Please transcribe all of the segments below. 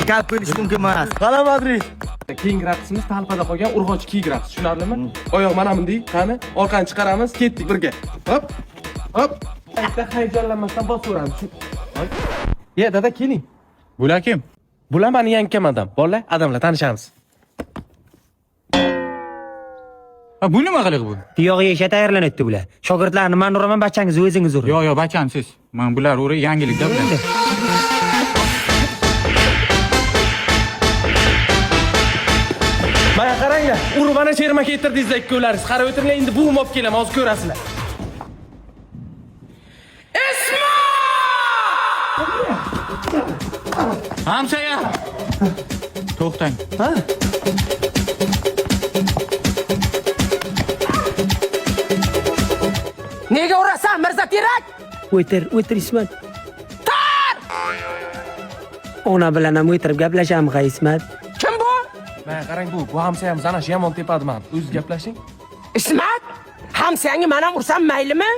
Gap bo'lishi mumkin emas. Qala Madrid. Keyingi raqsimiz talpada qolgan urg'ochi kiyik raqsi. Tushunarlimi? Oyoq mana bunday, qani, orqani chiqaramiz, ketdik birga. Hop. Hop. Bitta hayajonlanmasdan bosaveramiz. Ye, dada keling. Bular kim? Bular mani yangi komandam. Bolalar, odamlar tanishamiz. Ha, bu nima qiliq bu? Tuyog'i yeyishga tayyorlanayapti bular. Shogirdlarni man uraman, bachangizni o'zingiz uring. Yo, yo, bacham siz. Man bular uri yangilikda bular. Mana qaranglar, urib ana cherma keltirdingizlar ikkovlaringiz. Qarab o'tiringlar, endi buvim olib kelaman, hozir ko'rasizlar. Hamsaya. To'xtang. Ha? Nega urasan, Mirza Terak? O'tir, o'tir Ismat. Ona bilan ham o'tirib gaplashamiz ha Ismat. Kim bu? Mana qarang bu, bu hamsayamiz ana shu yomon tepadi mani. O'zi gaplashing. Ismat? Hamsayangni men ham ursam maylimi?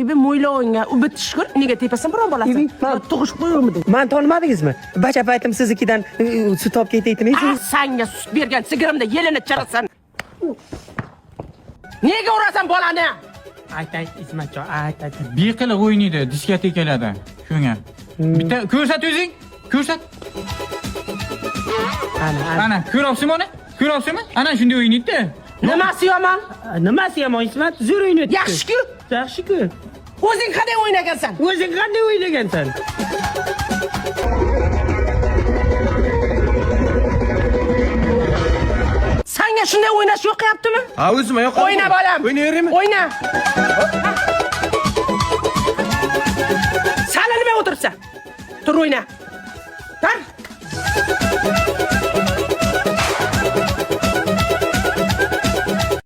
Ibi mo'ylovingga u bitishkur nega tepasan biron bolasi? Tug'ish qo'yurmidi? Man tonimadingizmi? Bacha paytim siznikidan sut olib ketaydim. Ah, sanga sut bergan sigirimda yelini chirasan. Nega urasan bolani? Ayt, ayt Ismatjon, ayt, ayt. Beqiliq o'ynaydi diskotekalarda. Shunga. Bitta ko'rsat o'zing. Ko'rsat. Ana, ana. Ana, ko'ryapsizmi uni? Ko'ryapsizmi? Ana shunday o'ynaydi-da. Nimasi yomon? Nimasi yomon Ismat? Zo'r o'ynayapti. Yaxshi-ku. Yaxshi-ku. O'zing qanday o'ynagansan? O'zing qanday o'ynagansan? Sanga shunday o'ynash yoqyaptimi? Ha, o'zim yo'q. O'yna bolam. O'ynayveraymi? O'yna. Sal nima o'tiribsan? Tur o'yna. Tur.